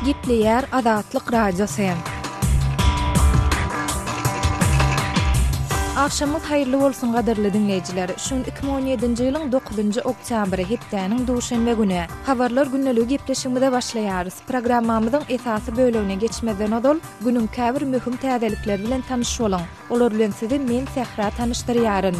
Gepleýär Azatlyk Radiosy. Agşamyňyz haýyrly bolsun gadyrly diňleýjiler. Şu gün 2017-nji ýylyň 9-njy oktýabry, hepdäniň duşenbe güni. Habarlar gündeligi gepleşigimize başlaýarys. Programmamyzyň esasy bölegine geçmezden ozal, günüň käbir möhüm täzelikleri bilen tanyş boluň. Olar bilen sizi men Sähra tanyşdyrýaryn.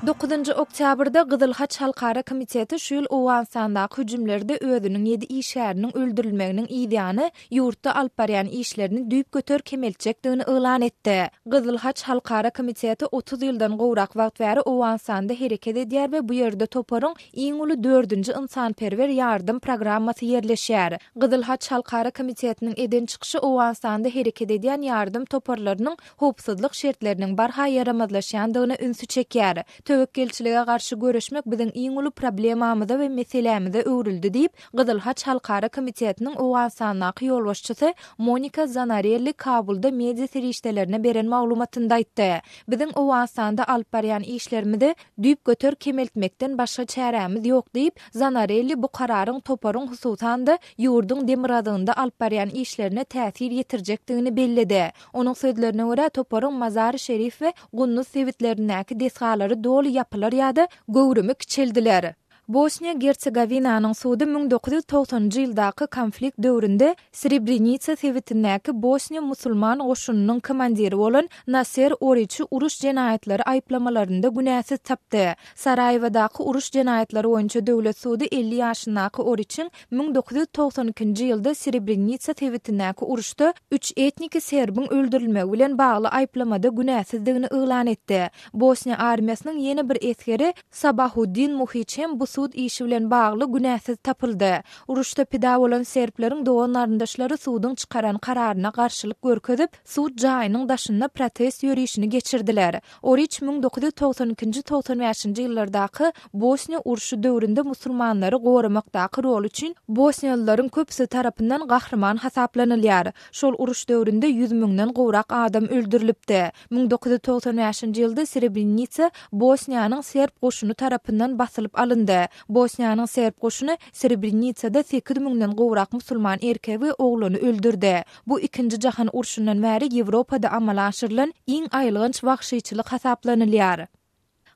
Dokuzynjy oktýabrda Gyzyl Haç Halkara komiteti şu ýyl Owganystandaky hüjümlerde özüniň ýedi işgäriniň öldürilmeginiň yzýany ýurtda alyp barýan işlerini düýpgöter kemeltjekdigini yglan etdi. Gyzyl Haç Halkara komiteti 30 ýyldan gowrak wagt bäri Owganystanda hereket edýär we bu ýerde toparyň iň uly dördünji ynsanperwer ýardam programmasy ýerleşýär. Gyzyl Haç Halkara komitetiniň eden çykyşy Owganystanda hereket edýän ýardam toparlarynyň howpsuzlyk şertleriniň barha ýaramazlaşýandygyna ünsi çekýär. Töwekgelçilige garşy göreşmek biziň iň uly problemamyza we meselämize öwrüldi diýip, Gyzyl Haç Halkara komitetiniň Owganystandaky ýolbaşçysy Monika Zanarelli Kabulda media serişdelerine beren maglumatynda aýtdy. Biziň Owganystanda alyp barýan işlerimizi düýpgöter kemeltmekden başga çärämiz ýok diýip, Zanarelli bu kararyň toparyň hususan-da ýurduň demirgazygynda alyp barýan işlerine täsir ýetirjekdigini belledi. Onuň sözlerine görä, toparyň Mazary-Şerif we Gunduz sebitlerindäki desgalary doly ýapylar ýa-da göwrümi kiçeldiler. Bosniýa-Gersegowinanyň sudy 1990-njy ýyldaky konflikt döwründe Srebrenitsa sebitindäki bosniýa musulman goşunynyň komandiri bolan Naser Oriçi uruş jenaýatlary aýyplamalarynda günäsiz tapdy. Saraýewadaky uruş jenaýatlary boýunça döwlet sudy 50 ýaşyndaky Oriçiň 1992-nji ýylda Srebrenitsa sebitindäki uruşda üç etniki serbiň öldürilmegi bilen bagly aýyplamada günäsizdigini yglan etdi. Bosniýa armiýasynyň ýene bir esgeri Sabahuddin Muhiç hem bu sud işi bilen bagly günäsiz tapyldy. Uruşda pida bolan serbleriň dogan-garyndaşlary suduň çykaran kararyna garşylyk görkezip, sud jaýynyň daşynda protest ýörişini geçirdiler. Oriç 1992-nji, 95-nji ýyllardaky Bosniýa urşy döwründe musulmanlary goramakdaky roly üçin bosniýalylaryň köpüsi tarapyndan gahryman hasaplanylýar. Şol uruş döwründe ýüz müňden gowrak adam öldürilipdi. 1995-nji ýylda Srebrenitsa Bosniýanyň serb goşuny tarapyndan basylyp alyndy. Bosniýanyň serb goşuny Srebrenitsada sekiz müňden gowrak musulman erkegi we oglany öldürdi. Bu Ikinji jahan urşundan bäri Ýewropada amala aşyrylan iň aýylganç wagşyçylyk hasaplanylýar.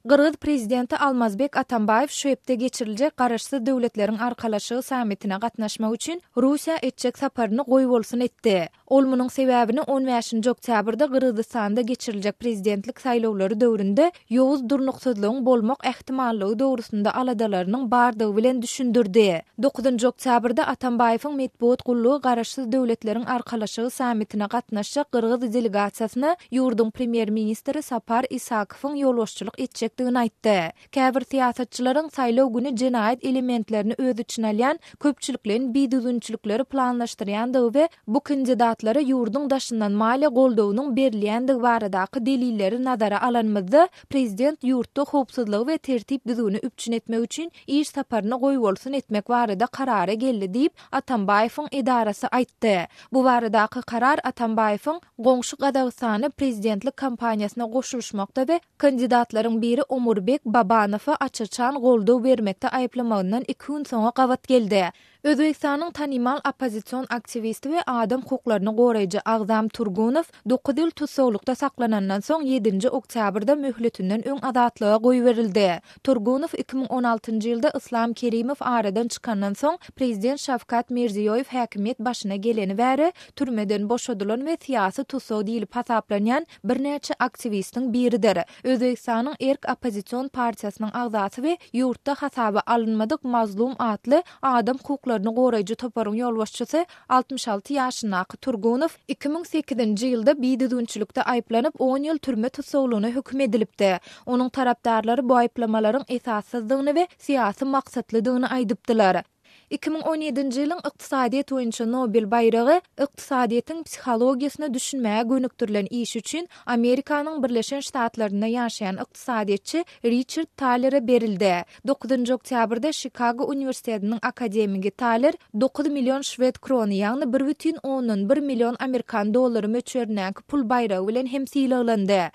Gyrgyz prezidenti Almazbek Atambaýew şu hepde geçiriljek Garaşsyz Döwletleriň Arkalaşygy sammitine gatnaşmak üçin Russiýa etjek saparyny goýbolsun etdi. Ol munuň sebäbini on bäşinji oktýabrda Gyrgyzystanda geçiriljek prezidentlik saýlawlary döwründe ýowuz durnuksyzlygyň bolmak ähtimallygy dogrusynda aladalarynyň bardygy bilen düşündirdi. Dokuzynjy oktýabrda Atambaýewiň metbugat gullugy Garaşsyz Döwletleriň Arkalaşygy sammitine gatnaşjak gyrgyz delegasiýasyna ýurduň premýer-ministri Sapar Isakowyň ýolbaşçylyk etjekdigini aýtdy. Käbir syýasatçylaryň saýlaw güni jenaýat elementlerini öz içine alýan köpçülikleýin bidüzgünçilikleri planlaşdyrýandygy we bu kandidatlara ýurduň daşyndan maliýe goldawynyň berilýändigi baradaky delilleri nazara alanymyzda, prezident ýurtda howpsuzlygy we tertip-düzgüni üpjün etmek üçin iş saparyny goýbolsun etmek barada karara geldi diýip, Atambaýewiň edarasy aýtdy. Bu baradaky karar Atambaýewiň goňşy Gazagystanda prezidentlik kampaniýasyna goşulyşmakda we kandidatlaryň biri Omurbek Babanowa aç-açan goldaw bermekde aýyplamagyndan iki gün soňa gabat geldi. Özbegistanyň tanymal oppozision aktiwisti we adam hukuklaryny goraýjy Agzam Turgunow dokuz ýyl tussaglykda saklanandan soň ýedinji oktýabrda möhletinden öň azatlyga goýberildi. Turgunow 2016-njy ýylda Yslam Kerimow aradan çykandan soň prezident Şawkat Mirziýoýew häkimiýet başyna geleni bäri türmeden boşadylan we syýasy tussag diýlip hasaplanýan birnäçe aktiwistiň biridir. Özbegistanyň Erk oppozision partiýasynyň agzasy we ýurtda hasaba alynmadyk Mazlum atly adam hukuklaryny goraýjy toparyň ýolbaşçysy 66 ýaşyndaky Turgunow 2008-nji ýylda bidüzgünçilikde aýyplanyp, on ýyl türme tussaglygyna höküm edilipdi. Onuň tarapdarlary bu aýyplamalaryň esassyzdygyny we syýasy maksatlydygyny aýdypdylar. 2017-nji ýylyň ykdysadyýet boýunça Nobel baýragy ykdysadyýetiň psihologiýasyna düşünmäge gönükdirilen işi üçin Amerikanyň Birleşen Ştatlarynda ýaşaýan ykdysadyýetçi Riçard Talere berildi. Dokuzynjy oktýabrda Şikago uniwersitetiniň akademigi Taler dokuz million şwed krony, ýagny bir bütin ondan bir million amerikan dollary möçberindäki pul baýragy bilen hem sylaglandy.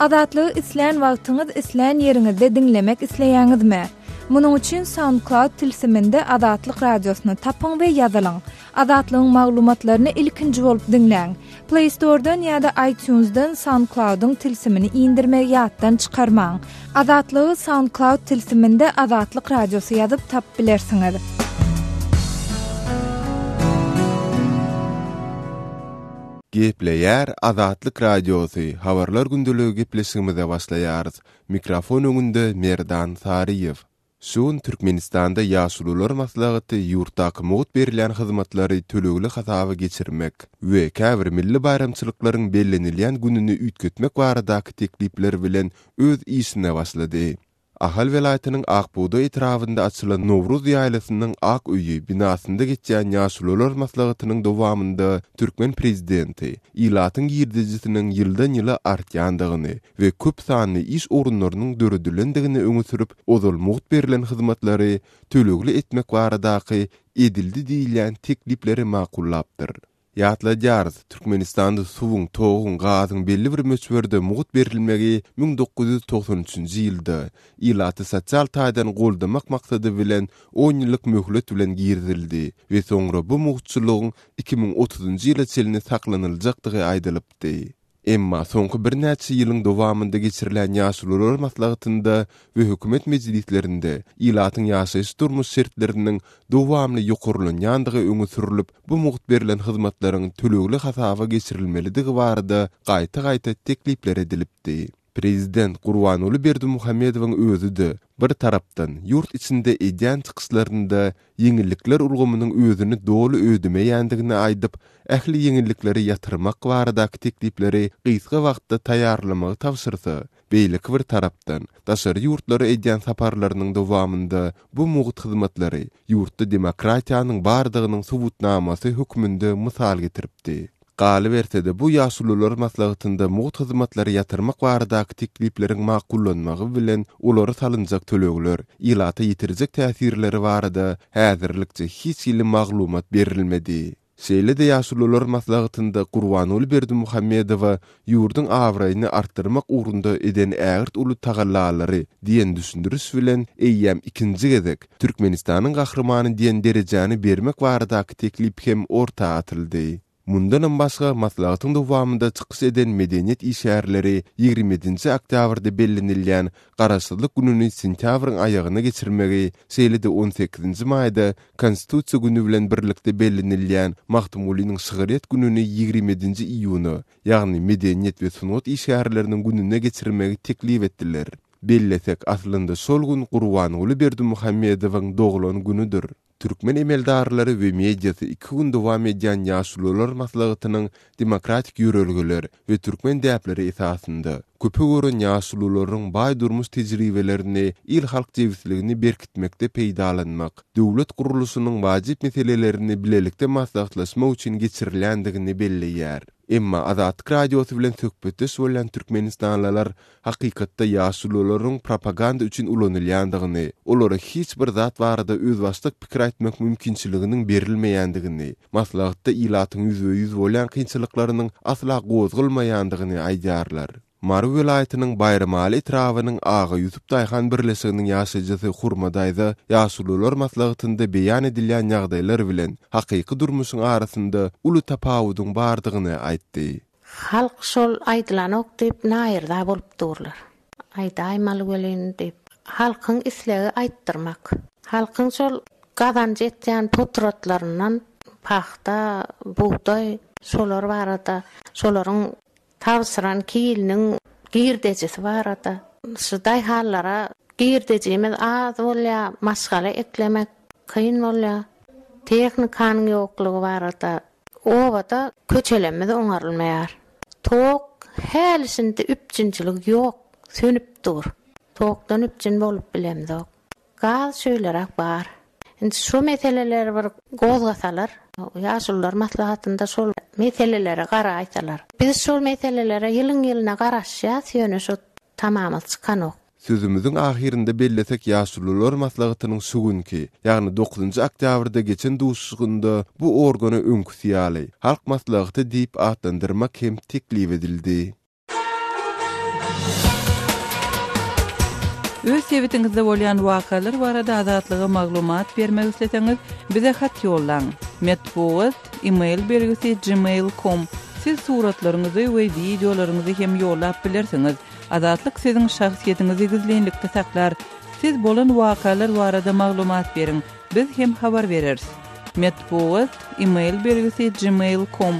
Azatlygy islän wagtyňyz, islän ýeriňizde diňlemek isleýäňizmi? Munuň üçin SoundCloud tilsiminde Azatlyk Radiosyny tapyň we ýazylyň. Azatlygyň maglumatlaryny ilkinji bolup diňläň. Play Store-dan ýa-da iTunes-dan SoundCloud-yň tilsimini indirmegi ýatdan çykarmaň. Azatlygy SoundCloud tilsiminde Azatlyk Radiosy ýazyp tapyp bilersiňiz. Gepleýär Azatlyk Radiosy, Habarlar gündeligi gepleşigimize başlaýarys. Mikrofon öňünde Merdan Saryýew. Şu gün Türkmenistanda Ýaşulular maslahaty ýurtdaky mugt berilýän hyzmatlary tölegli hasaba geçirmek we käbir milli baýramçylyklaryň bellenilýän gününi üýtgetmek baradaky teklipler bilen öz işine başlady. Ahal welaýatynyň Ak bugdaý etrabynda açylan Nowruz ýaýlasynyň Ak öýi binasynda geçýän Ýaşulular maslahatynyň dowamynda türkmen prezidenti ilatyň girdejisiniň ýyldan-ýyla artýandygyny we köp sanly iş orunlarynyň döredilendigini öňe sürüp, ozal mugt berlen hyzmatlary tölegli etmek baradaky edildi diýilýän teklipleri makullapdyr. Ýatladýarys, Türkmenistanda suwuň, toguň, gazyň belli bir möçberde mugt berilmegi 1993-nji ýylda, ilaty sosial taýdan goldamak maksady bilen on ýyllyk möhlet bilen girizildi we soňra bu mugtçulygyň 2030-njy ýyla çenli saklanyljakdygy aýdylypdy. Emma soňky birnäçe ýylyň dowamynda geçirilen Ýaşulular maslahatynda we hökümet mejlislerinde ilatyň ýaşaýyş-durmuş şertleriniň dowamly ýokarlanýandygy öňe sürlüp, bu mugt berlen hyzmatlaryň tölegli hasaba geçirilmelidigi barada gaýta-gaýta teklipler edilipdi. Prezident Gurbanguly Berdimuhamedowyň özi-de, bir tarapdan, ýurt içinde edýän çykyşlarynda ýeňillikler ulgamynyň özüni doly ödemeýändigini aýdyp, ähli ýeňillikleri ýatyrmak baradaky teklipleri gysga wagtda taýýarlamagy tabşyrsa, beýleki bir tarapdan, daşary ýurtlara edýän saparlarynyň dowamynda bu mugt hyzmatlary ýurtda demokratiýanyň bardygynyň subutnamasy hökmünde mysal getiripdi. Galyberse-de, bu Ýaşulular maslahatynda mugt hyzmatlary ýatyrmak baradaky teklipleriň makullanmagy bilen olara salynjak tölegler, ilata ýetirjek täsirleri barada häzirlikçe hiç hili maglumat berilmedi. Şeýle-de Ýaşulular maslahatynda Gurbanguly Berdimuhamedowa ýurduň abraýyny artdyrmak ugrunda eden ägirt uly tagallalary diýen düşündiriş bilen eýýäm ikinji gezek Türkmenistanyň Gahrymany diýen derejäni bermek baradaky teklip hem orta atyldy. Mundanam başga, maslahatyň dowamynda çykyş eden medeniýet işgärleri 27-nji oktýabrda bellenilýän Garaşsyzlyk gününi sentýabryň aýagyna geçirmegi, şeýle-de on sekizinji maýda Konstitusiýa güni bilen birlikde bellenilýän Magtymgulynyň şygryýet gününi 27-nji iýuna, ýagny Medeniýet we sungat işgärleriniň gününe geçirmegi teklip etdiler. Bellesek, aslynda şol gün Gurbanguly Berdimuhamedowyň doglan günüdir. Türkmen emeldarlary we mediasy iki gün dowam edýän Ýaşulular maslahatynyň demokratik ýörelgeler we türkmen däpleri esasynda, köpi gören ýaşulularyň baý durmuş tejribelerini il-halk jebisligini berkitmekde peýdalanmak, döwlet gurluşynyň wajyp meselelerini bilelikde maslahatlaşmak üçin geçirilýändigini belleýär. Emma Azatlyk Radiosy bilen söhbetdeş bolýan türkmenistanlylar hakykatda ýaşulularyň propaganda üçin ulanylýandygyny, olara hiç bir zat barada özbaşdak pikir aýtmak mümkinçiliginiň berilmeýändigini, maslahatda ilatyň ýüzbe-ýüz bolýan kynçylyklarynyň asla gozgalmaýandygyny aýdýarlar. Mary welaýatynyň Baýramaly etrabynyň Aga Ýusup daýhan birleşiginiň ýaşaýjysy Hurma daýza ýaşulular maslahatynda beýan edilýän ýagdaýlar bilen hakyky durmuşyň arasynda uly tapawudyň bardygyny aýtdy. Halk şol aýdylanok diýip naýyrda bolup durlar. Aýdaýmaly welin diýip. Halkyň islegi aýtdyrmak. Halkyň şol gazanç etýän potratlaryndan pagta, bugdaý şolar barada, şolaryň tabşyran kiliniň girdejisi barada. Şu daýhanlara girdejimiz az bolýar, maşgala eklemek kyn bolýar. Tehnikanyň ýoklugy barada Obada köçelerimiz oňarylmaýar. Tok häli-şindi üpjünçilik ýok, sönüp dur. Tokdan üpjün bolup bilemzok. Gaz şeýleräk bar. Indi şu meseleleri bir gozgasalar, ýaşulular maslahatynda şol meselelere garaýsalar. Biz şol meselelere ýylyň-ýylyna garaşýas, ýöne şu tamamyz çykanok. Sözümiziň ahyrynda bellesek Ýaşulular maslahatynyň şu günki, ýagny dokuzynjy oktýabrda geçen duşuşygynda bu organy öňküsi ýaly, Halk Maslahaty diýip atlandyrmak hem teklip edildi. Öz sebitiňizde bolýan wakalar barada Azatlyga maglumat bermek isleseňiz, bize hat ýollaň. Metbugat, e-mail belgisi gmail com. Siz suratlaryňyzy we wideolaryňyzy hem ýollap bilersiňiz. Azatlyk siziň şahsyýetiňizi gizlinlikde saklar. Siz bolan wakalar barada maglumat beriň, biz hem habar bereris. Metbugat, e-mail belgisi gmail com.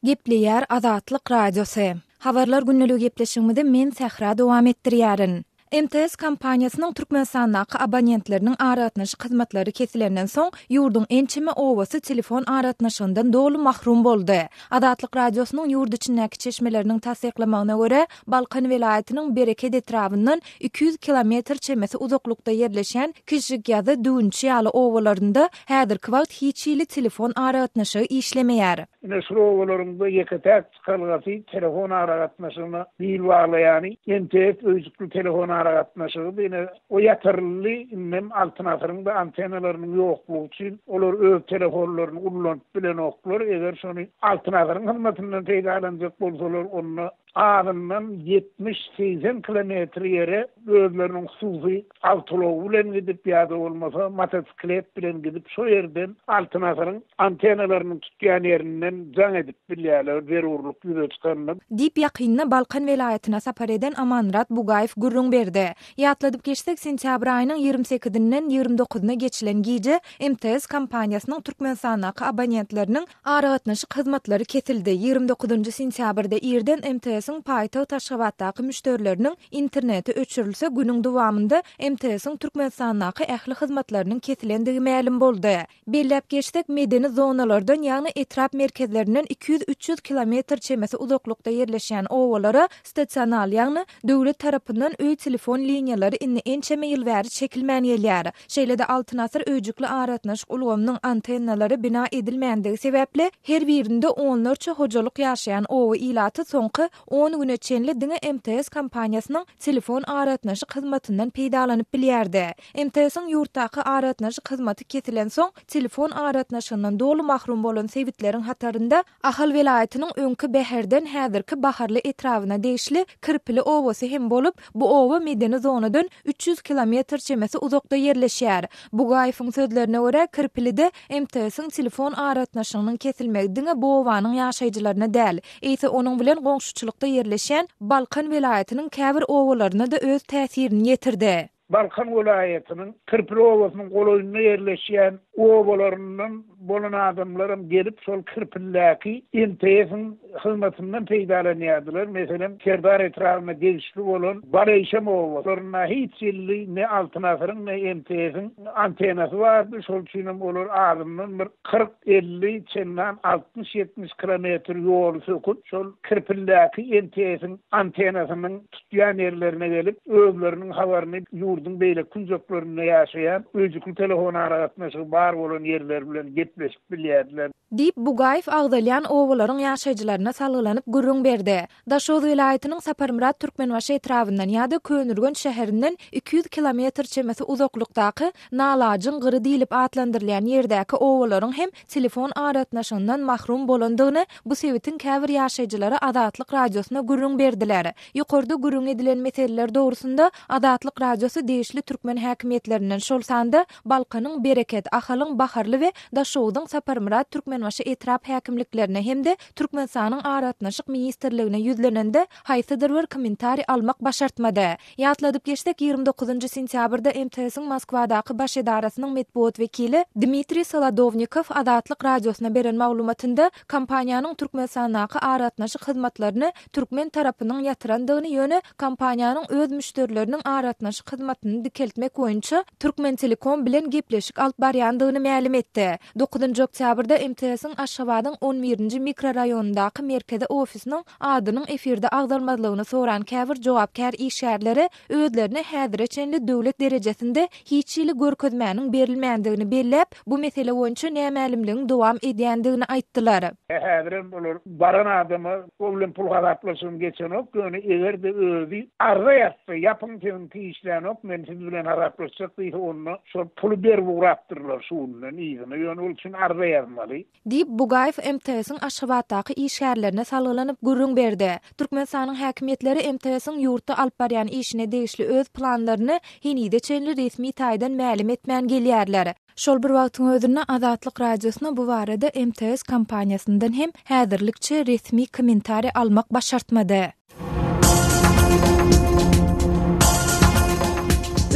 Gepleýär Azatlyk Radiosy. Habarlar gündeligi gepleşigimizi men Sähra dowam etdirýärin. MTS kompaniýasynyň Türkmenistandaky abonentleriniň aragatnaşyk hyzmatlary kesilenden soň, ýurduň ençeme obasy telefon aragatnaşygyndan doly mahrum boldy. Azatlyk Radiosynyň ýurt içindäki çeşmeleriniň tassyklamagyna görä, Balkan welaýatynyň Bereket etrabyndan 200 kilometr çemesi uzaklykda ýerleşýän Kiçjikýazy, Düwünçi ýaly obalarynda häzirki wagt hiç hili telefon aragatnaşygy işlemeýär. Ine, şul obalaryň-da ýeke-täk çykalgasy telefon aragatnaşygyna bil baglaýany MTS öýjükli telefon aragatnaşygydy. Ine, o ýatyryldy. Indem Altyn asyryň-da antennalarynyň ýoklugy üçin olar öz telefonlaryny ullanyp bilenoklar. Eger şony Altyn asyryň hyzmatyndan peýdalanjak bolsalar, onda azyndan 70-80 kilometr ýere özleriniň hususy awtoulagy bilen gidip ýa-da bolmasa motosiklet bilen gidip şo ýerden Altyn asyryň antennalarynyň tutýan ýerinden jaň edip bilýärler zerurlyk ýüze çykanda. Diýip, ýakynda Balkan welaýatyna sapar eden Amanmyrat Bugaýew gürrüň berdi. Ýatladyp geçsek, sentýabr aýynyň 20 sekizinden 20 dokuzyna geçilen gije MTS kompaniýasynyň Türkmenistandaky abonentleriniň Aragatnaşyk hyzmatlary kesildi. 29 sentýabrda irden MTS-iň paýtagt Aşgabatdaky müşderileriniň interneti öçürilse, günüň dowamynda MTS-iň Türkmenistandaky ähli hyzmatlarynyň kesilendigi mälim boldy. Belläp geçsek, medeni zonalardan, ýagny etrap merkezlerinden 200-300 kilometr çemesi uzaklykda ýerleşýän obalara stasional, ýagny döwlet tarapyndan öý telefon liniýalary indi ençeme ýyl bäri çekilmän gelýär. Şeýle-de Altyn asyr öýjükli aragatnaşyk ulgamynyň antennalary bina edilmändigi sebäpli, her birinde onlarça hojalyk ýaşaýan oba ilaty soňky on güne çenli diňe MTS kompaniýasynyň telefon aragatnaşyk hyzmatyndan peýdalanyp bilýärdi. MTS-iň ýurtdaky aragatnaşyk hyzmaty kesilensoň, telefon aragatnaşygyndan doly mahrum bolan sebitleriň hatarynda Ahal welaýatynyň öňki Bäherden, häzirki Baharly etrabyna degişli Kirpili obasy hem bolup, bu oba medeni zonadan 300 kilometr çemesi uzakda ýerleşýär. Bugaýewiň sözlerine görä, Kirpilide MTS-iň telefon aragatnaşygynyň kesilmegi diňe bu obanyň ýaşaýjylaryna däl, eýse onuň bilen goňşuçylykda ýerleşýän Balkan welaýatynyň käbir obalaryna-da öz täsirini ýetirdi. Balkan welaýatynyň Kirpili obasynyň golaýynda ýerleşýän obalaryndan bolan adamlaram gelip şol Kirpildäki MTS-iň hyzmatyndan peýdalanýardylar. Meselem, Serdar etrabyna degişli bolan Baleýşem obalarynda hiç hili ne Altyn asyryň, ne MTS-iň antennasy bardy. Şol üçinem olar azyndan bir 40-50, çendan 60-70 kilometr ýoly söküp, şol Kirpildäki MTS-iň antennasynyň tutýan ýerlerine gelip, özleriniň habaryny ýurduň beýleki künjeklerinde ýaşaýan öýjükli telefon aragatnaşygy bar bolan ýerler bilen gepleşip bilýärdiler. Diýip, Bugaýew agzalýan obalaryň ýaşaýjylaryna salgylanyp gürrüň berdi. Daşoguz welaýatynyň Saparmyrat Türkmenbaşy etrabyndan ýa-da Köneürgenç şäherinden 200 kilometr çemesi uzaklykdaky Nalajyň gyry diýlip atlandyrylýan ýerdäki obalaryň hem telefon aragatnaşygyndan mahrum bolandygyny bu sebitiň käbir ýaşaýjylary Azatlyk Radiosyna gürrüň berdiler. Ýokarda gürrüň edilen meseleler dogrusynda Azatlyk Radiosy degişli türkmen häkimiýetlerinden, şol sanda Balkanyň Bereket, Ahalyň Baharly we Daşoguzyň Saparmyrat Türkmenbaşy etrap häkimliklerine hem-de Türkmenistanyň Aragatnaşyk ministrligine ýüzlenende, haýsydyr bir kommentariý almak başartmady. Ýatladyp geçsek, 29 sentýabrda MTS-iň Moskwadaky baş edarasynyň metbugat wekili Dmitriý Solodownikow Azatlyk Radiosyna beren maglumatynda, kompaniýanyň Türkmenistandaky aragatnaşyk hyzmatlaryny türkmen tarapynyň ýatyrandygyny, ýöne kompaniýanyň öz müşderileriniň aragatnaşyk hyzmatyny dikeltmek boýunça Türkmentelekom bilen gepleşik alyp barýandygyny mälim etdi. Dokuzynjy oktýabrda MTS-iň Aşgabadyň on birinji mikroraýonyndaky merkezi ofisiniň adynyň efirde agzalmazlygyny soran käbir jogapkär işgärleri özlerine häzire çenli döwlet derejesinde hiç hili görkezmäniň berilmändigini belläp, bu mesele boýunça nämälimligiň dowam edýändigini aýtdylar. Häzirem olar baran adama ol bilen pul hasaplaşygym geçenok, ýöne eger-de özi arza ýazsa, ýapyň siziňki işlänok, men siz bilen hasaplaşjak diýse, onda şol puly berip ugrapdyrlar şu günden yzyna, ýöne ol üçin arza ýazmaly. Diýip, Bugaýew MTS-iň Aşgabatdaky işgärlerine salgylanyp gürrüň berdi. Türkmenistanyň häkimiýetleri MTS-iň ýurtda alyp barýan işine degişli öz planlaryny henize çenli resmi taýdan mälim etmän gelýärler. Şol bir wagtyň özünde Azatlyk Radiosyna bu barada MTS kompaniýasyndan hem häzirlikçe resmi kommentariý almak başartmady.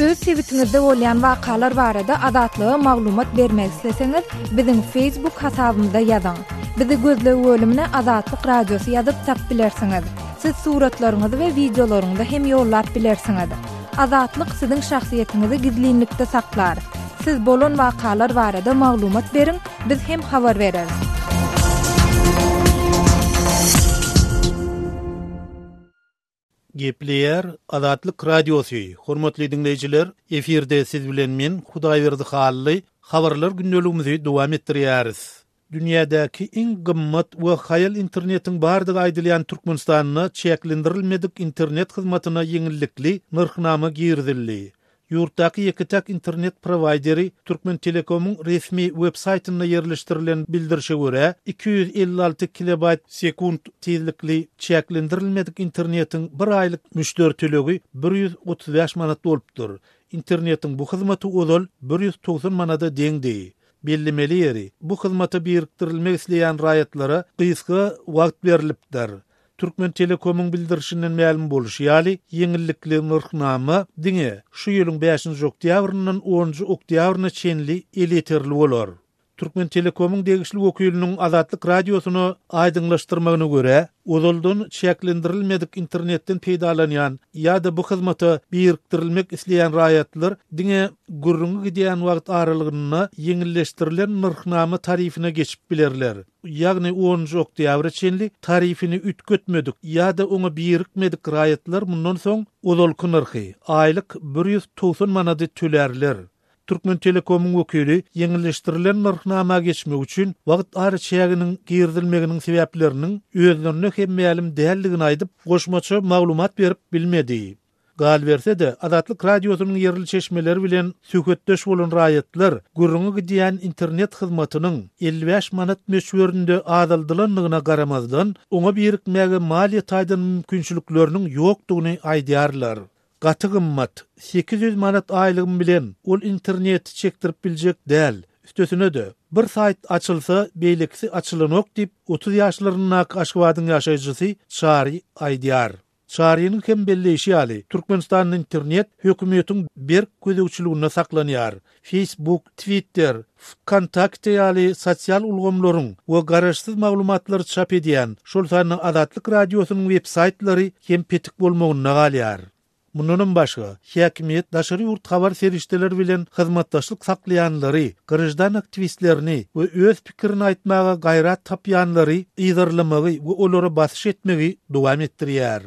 Öz sebitiňizde bolýan wakalar barada Azatlyga maglumat bermek isleseňiz, biziň Facebook hasabymyza ýazyň. Bizi gözleg bölümine Azatlyk Radiosy ýazyp tap bilersiňiz. Siz suratlaryňyzy we wideolaryňyzy hem ýollap bilersiňiz. Azatlyk siziň şahsyýetiňizi gizlinlikde saklar. Siz bolan wakalar barada maglumat beriň, biz hem habar bereris. Gepleýär Azatlyk Radiosy, Hormatly diňleýjiler, efirde siz bilen men, Hudaýberdi Hally, habarlar gündeligimizi dowam etdirýäris. Dünýädäki iň gymmat we haýal internetiň bardygy aýdylýan Türkmenistanda çäklendirilmedik internet hyzmatyna ýeňillikli nyrhnama girizildi. Ýurtdaky ýeke-täk internet prowaýderi Türkmentelekomyň resmi web saýtynda ýerleşdirilen bildirişe görä, 256 kilobaýt sekunt tizlikli çäklendirilmedik internetiň bir aýlyk müşderi tölegi 135 manat bolupdyr. Internetiň bu hyzmaty ozal 190 manada deňdi. Bellemeli ýeri, bu hyzmata birikdirilmek isleýän raýatlara gysga wagt berlipdir. Türkmentelekomyň bildirişinden mälim bolşy ýaly, ýeňillikli nyrhnama diňe şu ýylyň bäşinji oktýabryndan onunjy oktýabryna çenli elýeterli bolar. Türkmentelekomyň degişli wekiliniň Azatlyk Radiosyna aýdyňlaşdyrmagyna görä, ozaldan çäklendirilmedik internetden peýdalanýan ýa-da bu hyzmata birikdirilmek isleýän raýatlar diňe gürrüňi gidýän wagt aralygynda ýeňilleşdirilen nyrhnama tarifine geçip bilerler. Ýagny onunjy oktýabra çenli tarifini üýtgetmedik ýa-da oňa birikmedik raýatlar mundan soň ozalky nyrhy, aýlyk 190 manady tölärler. Türkmentelekomyň wekili ýeňilleşdirilen nyrhnama geçmek üçin wagt araçäginiň girizilmeginiň sebäpleriniň özlerine hem mälim däldigini aýdyp, goşmaça maglumat berip bilmedi. Galyberse-de, Azatlyk Radiosynyň ýerli çeşmeleri bilen söhbetdeş bolan raýatlar gürrüňi gidýän internet hyzmatynyň 55 manat möçberinde azaldylandygyna garamazdan, oňa birikmäge maliýe taýdan mümkinçilikleriniň ýokdugyny aýdýarlar. Gaty gymmat. 800 manat aýlygym bilen ol interneti çekdirip biljek däl. Üstesine-de, bir saýt açylsa, beýlekisi açylanok diýip, 30 ýaşlaryndaky Aşgabadyň ýaşaýjysy Çary aýdýar. Çarynyň hem belleýşi ýaly, Türkmenistanda internet hökümetiň berk gözegçiliginde saklanýar. Facebook, Twitter, Wkontakte ýaly sosial ulgamlaryň we garaşsyz maglumatlary çap edýän, şol sanda Azatlyk Radiosynyň websaýtlary hem petik bolmagynda galýar. Mundanam başga, häkimiýet daşary ýurt habar serişdeleri bilen hyzmatdaşlyk saklaýanlary, graždan aktiwistlerini we öz pikirini aýtmaga gaýrat tapýanlary yzarlamagy we olara basyş etmegi dowam etdirýär.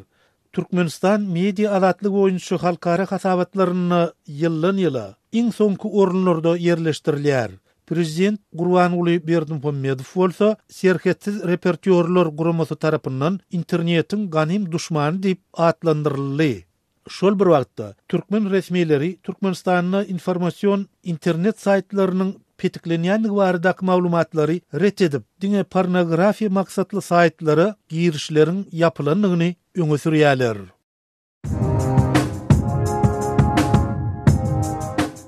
Türkmenistan media azatlygy boýunça halkara hasabatlarynda ýyldan-ýyla iň soňky orunlarda ýerleşdirilýär. Prezident Gurbanguly Berdimuhamedow bolsa Serhetsiz reportýorlar guramasy tarapyndan internetiň ganym duşmany diýip atlandyryldy. Şol bir wagtda, türkmen resmileri Türkmenistanda informasion internet saýtlarynyň petiklenýändigi baradaky maglumatlary ret edip, diňe pornografiýa maksatly saýtlara girişleriň ýapylandygyny öňe sürýärler.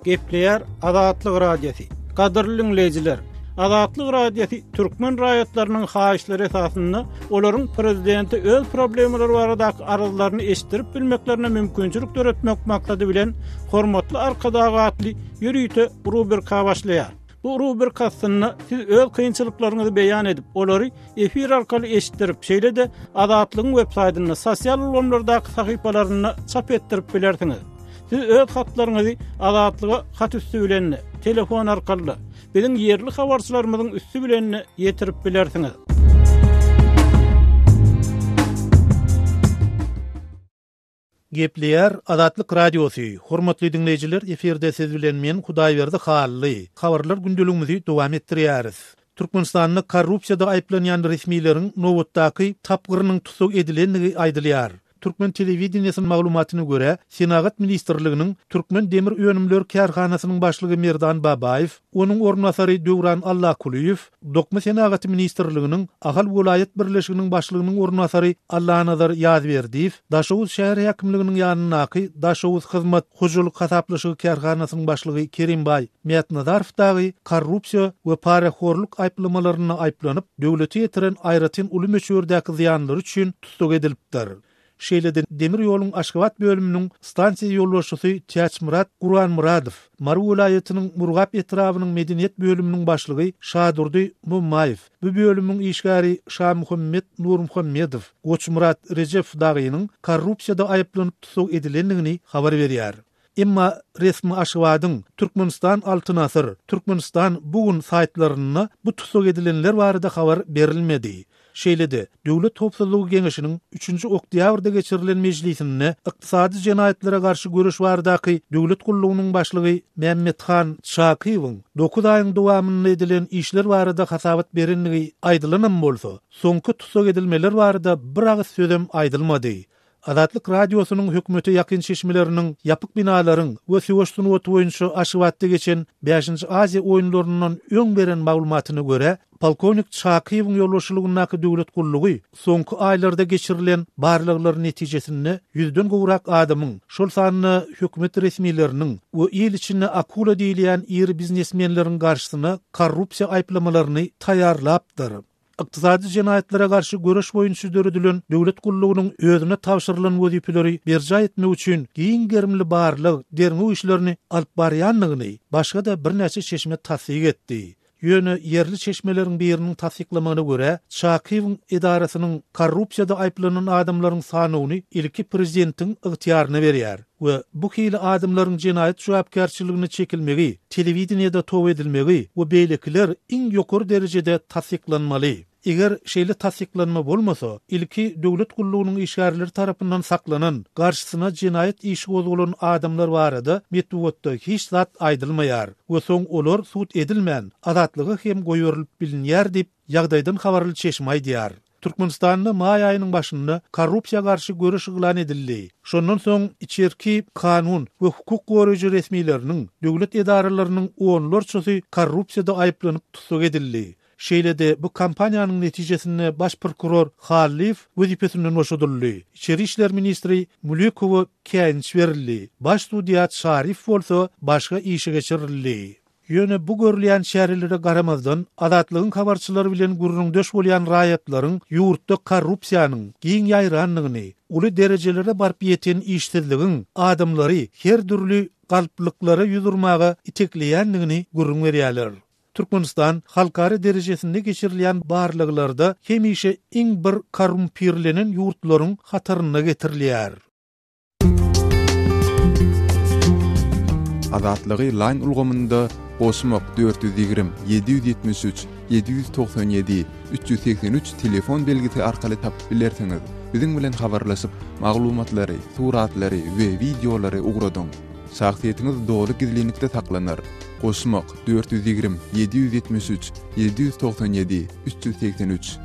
Gepleýär Azatlyk Radiosy. Gadyrly diňleýjiler, Azatlyk Radiosy türkmen raýatlarynyň haýyşlary esasynda olaryň prezidente öz problemalary baradaky arzlaryny eşitdirip bilmeklerine mümkinçilik döretmek maksady bilen Hormatly Arkadag atly ýörite rubrika başlaýar. Bu rubrika astynda siz öz kynçylyklaryňyzy beýan edip, olary efir arkaly eşitdirip, şeýle-de Azatlygyň web saýtynda, sosial ulgamlardaky sahypalarynda çap etdirip bilersiňiz. Siz öz hatlaryňyzy Azatlyga hat üsti bilen-de, telefon arkaly-da, biziň ýerli habarçylarymyzyň üsti bilen-de ýetirip bilersiňiz. Gepleýär Azatlyk Radiosy, Hormatly diňleýjiler, efirde siz bilen men Hudaýberdi Hally. Habarlar gündeligimizi dowam etdirýäris. Türkmenistanda korrupsiýada aýyplanýan resmileriň nobatdaky tapgyrynyň tussag edilendigi aýdylýar. Türkmen telewideniýesiniň maglumatyna görä, Senagat ministrliginiň Türkmen demir önümleri kärhanasynyň başlygy Merdan Babaýew, onuň orunbasary Döwran Allakulyýew, Dokma senagaty ministrliginiň Ahal welaýat birleşiginiň başlygynyň orunbasary Allanazar Ýazberdiýew, Daşoguz şäher häkimliginiň ýanyndaky Daşoguz hyzmat hojalyk hasaplaşygy kärhanasynyň başlygy Kerimbaý Mätnazarow dagy korrupsiýa we parahorluk aýyplamalarynda aýyplanyp, döwlete ýetiren aýratyn uly möçberdäki zyýanlary üçin tussag edilipdir. Şeýle-de demir ýoluň Aşgabat bölüminiň stansiýa ýolbaşçysy Täçmyrat Guranmyradow, Mary welaýatynyň Murgap etrabynyň medeniýet bölüminiň başlygy Şadurdy Mommaýew, bu bölümiň işgäri Şamuhammet Nurmuhammedow, Goçmyrat Rejepow dagynyň korrupsiýada aýyplanyp tussag edilendigini habar berýär. Emma resmi Aşgabadyň Türkmenistan Altyn asyr, Türkmenistan bu gün saýtlarynda bu tussag edilenler barada habar berilmedi. Şeýle-de, Döwlet howpsuzlygy geňeşiniň üçünji oktýabrda geçirilen mejlisinde ykdysady jenaýatlara garşy göreş baradaky döwlet gullugynyň başlygy Mämmethan Çakyýewiň dokuz aýyň dowamynda edilen işler barada hasabat berendigi aýdylanam bolsa, soňky tussag edilmeler barada bir agyz sözem aýdylmady. Azatlyk Radiosynyň hökümete ýakyn çeşmeleriniň ýapyk binalaryň we söweş sungaty boýunça Aşgabatda geçen Bäşinji Aziýa oýunlaryndan öň beren maglumatyna görä, polkownik Çakyýewiň ýolbaşçylygyndaky döwlet gullugy soňky aýlarda geçirilen barlaglaryň netijesinde ýüzden gowrak adamyň, şol sanda hökümet resmileriniň we il içinde akula diýilýän iri biznesmenleriň garşysyna korrupsiýa aýyplamalaryny taýýarlapdyr. Ykdysady jenaýatlara garşy göreş boýunça döredilen döwlet gullugynyň özüne tabşyrylan wezipeleri berjaý etmek üçin giň gerimli barlag, derňew işlerini alyp barýandygyny başga-da birnäçe çeşme tassyk etdi. Ýöne ýerli çeşmeleriň biriniň tassyklamagyna görä, Çakyýewiň edarasynyň korrupsiýada aýyplanan adamlaryň sanawyny ilki prezidentiň ygtyýaryna berýär. We bu hili adamlaryň jenaýat jogapkärçiligine çekilmegi, telewideniýede toba edilmegi we beýlekiler iň ýokary derejede tassyklanmaly. Eger şeýle tassyklanma bolmasa, ilki döwlet gullugynyň işgärleri tarapyndan saklanan, garşysyna jenaýat işi gozgalan adamlar barada metbugatda hiç zat aýdylmaýar we soň olar sud edilmän, azatlyga hem goýberilip bilinýär diýip, ýagdaýdan habarly çeşme aýdýar. Türkmenistanda maý aýynyň başynda korrupsiýa garşy göreş yglan edildi. Şondan soň içerki kanun we hukuk goraýjy resmileriniň, döwlet edaralarynyň onlarçasy korrupsiýada aýyplanyp tussag edildi. Şeýle-de bu kampaniýanyň netijesinde baş prokuror Hallyýew wezipesinden boşadyldy, içeri işler ministri Mülikowa käýinç berildi, baş sudýa Çaryýew bolsa başga işe geçirildi. Ýöne bu görülýän çärelere garamazdan, Azatlygyň habarçylary bilen gürrüňdeş bolýan raýatlaryň ýurtda korrupsiýanyň giň ýaýrandygyny, uly derejelere baryp ýeten işsizligiň adamlary her dürli galplyklara ýüz urmaga itekleýändigini gürrüň berýärler. Türkmenistan halkara derejesinde geçirilýän barlaglarda hemişe iň bir korrumpirlenen ýurtlaryň hatarynda getirilýär. Azatlygy Line ulgamynda goşmak 420 773 797 383 telefon belgisi arkaly tapyp bilersiňiz. Biziň bilen habarlaşyp, maglumatlary, suratlary we wideolary ugradyň. Şahsyýetiňiz doly gizlinlikde saklanar. Goşmak 420 773 797 383.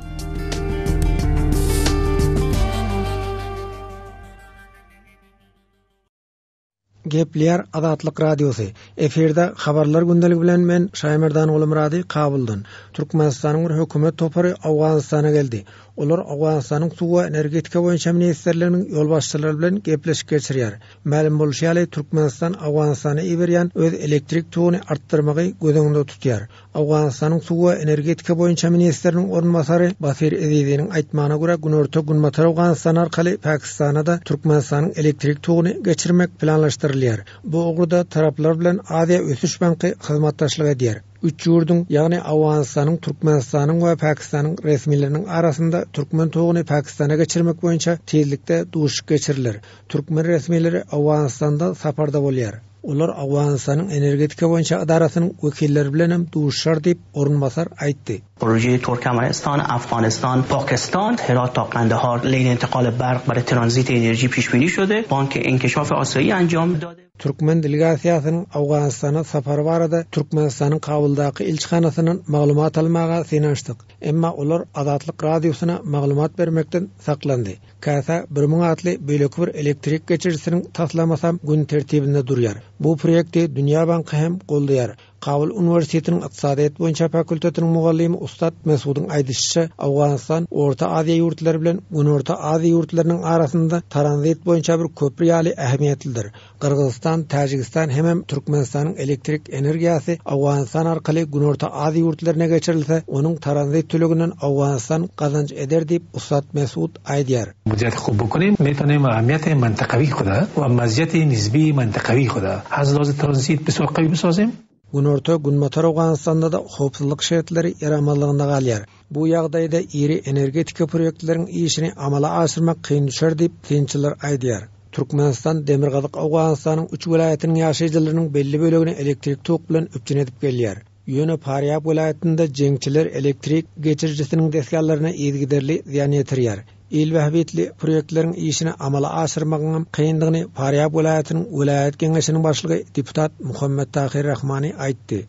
Gepleýär Azatlyk Radiosy. Efirde Habarlar gündeligi bilen men Şaýmerdan Gulumyrady Kabuldan. Türkmenistanyň bir hökümet topary Owganystana geldi. Olar Owganystanyň suw we energetika boýunça ministrliginiň ýolbaşçylary bilen gepleşik geçirýär. Mälim bolşy ýaly, Türkmenistan Owganystana iberýän öz elektrik toguny artdyrmagy göz öňünde tutýar. Owganystanyň suw we energetika boýunça ministriniň orunbasary Basir Eziziniň aýtmagyna görä, günorta-günbatar Owganystan arkaly Pakistana-da Türkmenistanyň elektrik toguny geçirmek planlaşdyrylýar. Bu ugurda taraplar bilen Aziýa ösüş banky hyzmatdaşlyk edýär. Üç ýurduň, ýagny Owganystanyň, Türkmenistanyň we Pakistanyň resmileriniň arasynda türkmen toguny Pakistana geçirmek boýunça tizlikde duşuşyk geçiriler. Türkmen resmileri Owganystanda saparda bolýar. Olar Owganystanyň energetika boýunça edarasynyň wekilleri bilen hem duşuşar diýip, orunbasar aýtdy. پروژه ترکمنستان، افغانستان، پاکستان، هرات تا قندهار لین انتقال برق برای ترانزیت انرژی پیش بینی شده. بانک انکشاف آسیایی انجام داده. Türkmen delegasiýasynyň Owganystana sapary barada Türkmenistanyň Kabuldaky ilçihanasyndan maglumat almaga synanyşdyk. Emma olar Azatlyk Radiosyna maglumat bermekden saklandy. Kasa 1000 atly beýleki bir elektrik geçirijisiniň taslamasam gün tertibinde durýar. Bu proýekti Dünýä banky hem goldaýar. Kabul uniwersitetiniň ykdysadyýet boýunça fakultetiniň mugallymy ussat Mesudyň aýdyşyça, Owganystan Orta Aziýa ýurtlary bilen Günorta Aziýa ýurtlarynyň arasynda tranzit boýunça bir köpri ýaly ähmiýetlidir. Gyrgyzystan, Täjigistan hemem Türkmenistanyň elektrik energiýasy Owganystan arkaly Günorta Aziýa ýurtlaryna geçirilse, onuň tranzit töleginden Owganystan gazanç eder diýip, ussat Mesud aýdýar. مدیریت خوب بکنیم میتونیم اهمیت منطقوی خود و مزیت نسبی منطقوی خود از لحاظ ترانزیت بسیار قوی بسازیم. Günorta, Günbatar Owganystanda-da howpsuzlyk şertleri ýaramazlygynda galýar. Bu ýagdaýda iri energetika proýektleriň işini amala aşyrmak kyn düşer diýip, synçylar aýdýar. Türkmenistan Demirgazyk Owganystanyň üç welaýatynyň ýaşaýjylarynyň belli bölegini elektrik tok bilen üpjün edip gelýär. Ýöne Farýab welaýatynda jeňçiler elektrik geçirijisiniň desgalaryna yzygiderli zyýan ýetirýär. Il bähbitli proýektleriň işini amala aşyrmagyňam kyndygyny Farýab welaýatynyň welaýat geňeşiniň başlygy deputat Muhammet Tahyr Rahmani aýtdy.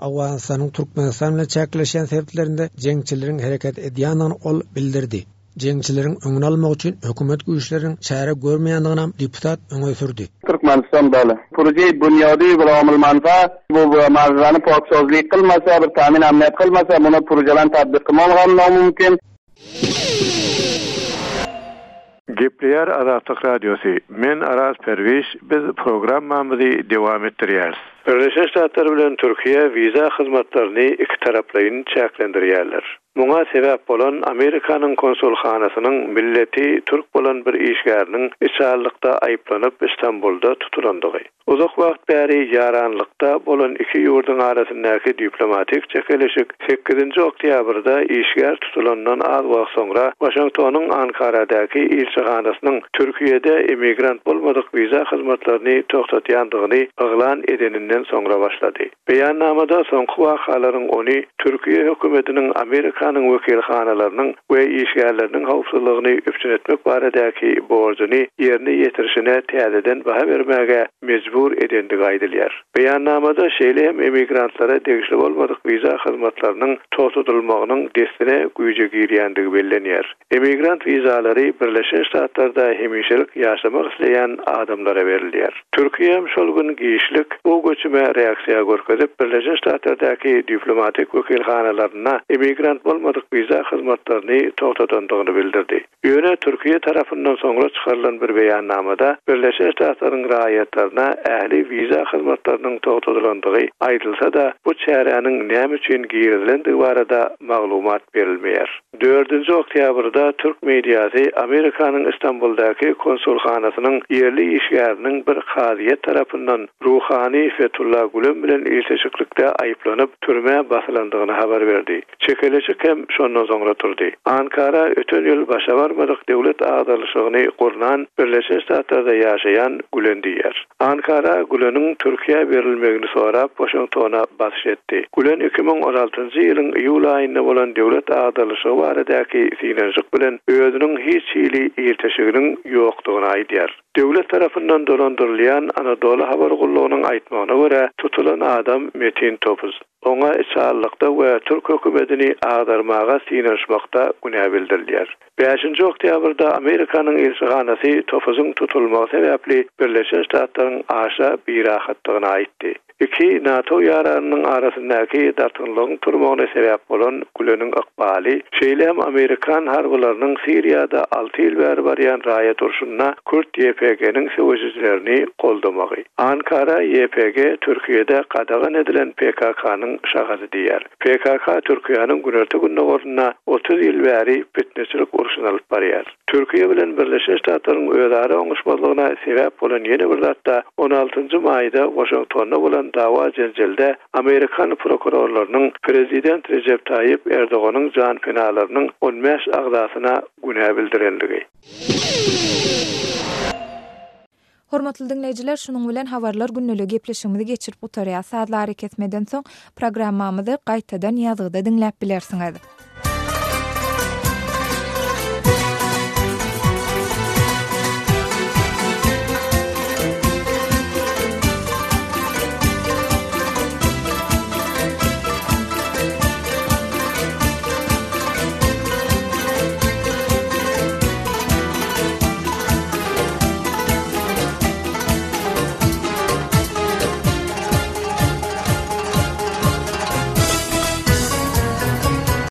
Owganystanyň Türkmenistan bilen çäkleşýän sebitlerinde jeňçileriň hereket edýändigini ol bildirdi. Jeňçileriň öňüni almak üçin hökümet güýçleriniň çäre görmeýändiginem deputat öňe sürdi. Türkmenistan bale. Proje bunyody bir omil manfaat bu marzani poksozlik qilmasa, bir ta'min amniyat qilmasa, buni projelarni tatbiq qilmoq ham nomumkin. Gepleýär Azatlyk Radiosy, Men Araz Perwiş, biz programmamyzy dowam etdirýäris. Birleşen Ştatlar bilen Türkiýe wiza hyzmatlaryny ikitaraplaýyn çäklendirýärler. Muňa sebäp bolan Amerikanyň konsulhanasynyň milleti türk bolan bir işgäriniň içalylykda aýyplanyp Stambulda tutulandygy. Uzak wagt bäri ýaranlykda bolan iki ýurduň arasyndaky diplomatik çekeleşik sekizinji oktýabrda işgär tutulandan az wagt soňra Waşingtonyň Ankaradaky ilçihanasynyň Türkiýede immigrant bolmadyk wiza hyzmatlaryny togtatýandygyny yglan edeninden soňra başlady. Beýannamada soňky wakalaryň ony Türkiýe hökümetiniň Amerikanyň wekilhanalarynyň we işgärleriniň howpsuzlygyny üpjün etmek baradaky borjuny ýerine ýetirişine täzeden baha bermäge mejbur edendigi aýdylýar. Beýannamada şeýle hem emigrantlara degişli bolmadyk wiza hyzmatlarynyň togtadylmagynyň dessine güýje girýändigi bellenýär. Emigrant wizalary Birleşen Ştatlarda hemişelik ýaşamak isleýän adamlara berilýär. Türkiýe hem şol gün giçlik bu göçüme reaksiýa görkezip, Birleşen Ştatlardaky diplomatik wekilhanalarynda emigrant bolmadyk wiza hyzmatlaryny togtadandygyny bildirdi. Ýöne Türkiýe tarapyndan soňra çykarylan bir beýannamada Birleşen Ştatlaryň raýatlaryna ähli wiza hyzmatlarynyň togtadylandygy aýdylsa-da, bu çäräniň näme üçin girizilendigi barada maglumat berilmeýär. Dördünji oktýabrda türk mediasy Amerikanyň Stambuldaky konsulhanasynyň ýerli işgäriniň bir kazyýet tarapyndan ruhany Fetullah Gülen bilen ilteşiklikde aýyplanyp, türmä basylandygyny habar berdi. Çekeleşik hem şondan soňra turdy. Ankara öten ýyl başa barmadyk döwlet agdarylyşygyny gurnan Birleşen Ştatlarda ýaşaýan Gülen diýýär. Ankara Güleniň Türkiýä berilmegini sorap Waşingtona basyş etdi. Gülen 2016-njy ýylyň iýul aýynda bolan döwlet agdarylyşygy baradaky synanyşyk bilen özüniň hiç hili ilteşiginiň ýokdugyny aýdýar. Döwlet tarapyndan dolandyrylýan Anadolu habar gullugynyň aýtmagyna görä, tutulan adam Metin Topuz. Oňa içalylykda we türk hökümetini agdarmaga synanyşmakda günä bildirilýär. Bäşinji oktýabrda Amerikanyň ilçihanasy Tofuzyň tutulmagy sebäpli Birleşen Ştatlaryň aşa birahatdygyny aýtdy. Iki NATO ýaranynyň arasyndaky dartgynlygyň turmagyna sebäp bolan Güleniň ykbaly, şeýle hem amerikan harbylarynyň Siriýada alty ýyl bäri barýan raýat urşunda kürt YPG-niň söweşijilerini goldamagy. Ankara YPG Türkiýede gadagan edilen PKK-nyň şahasy diýýär. PKK Türkiýäniň günorta-gündogarynda 30 ýyl bäri pitneçilik urşuny alyp barýar. Türkiýe bilen Birleşen Ştatlaryň özara oňuşmazlygyna sebäp bolan ýene bir zat-da on altynjy maýda Waşingtonda bolan dawa-jenjelde amerikan prokurorlarynyň prezident Rejep Taýyp Erdoganyň janpenalarynyň on bäş agzasyna günä bildirenligi. Hormatly diňleýjiler, şunuň bilen Habarlar gündeligi gepleşigimizi geçirip gutarýas. Sazly arakesmeden soň programmamyzy gaýtadan ýazgyda diňläp bilersiňiz.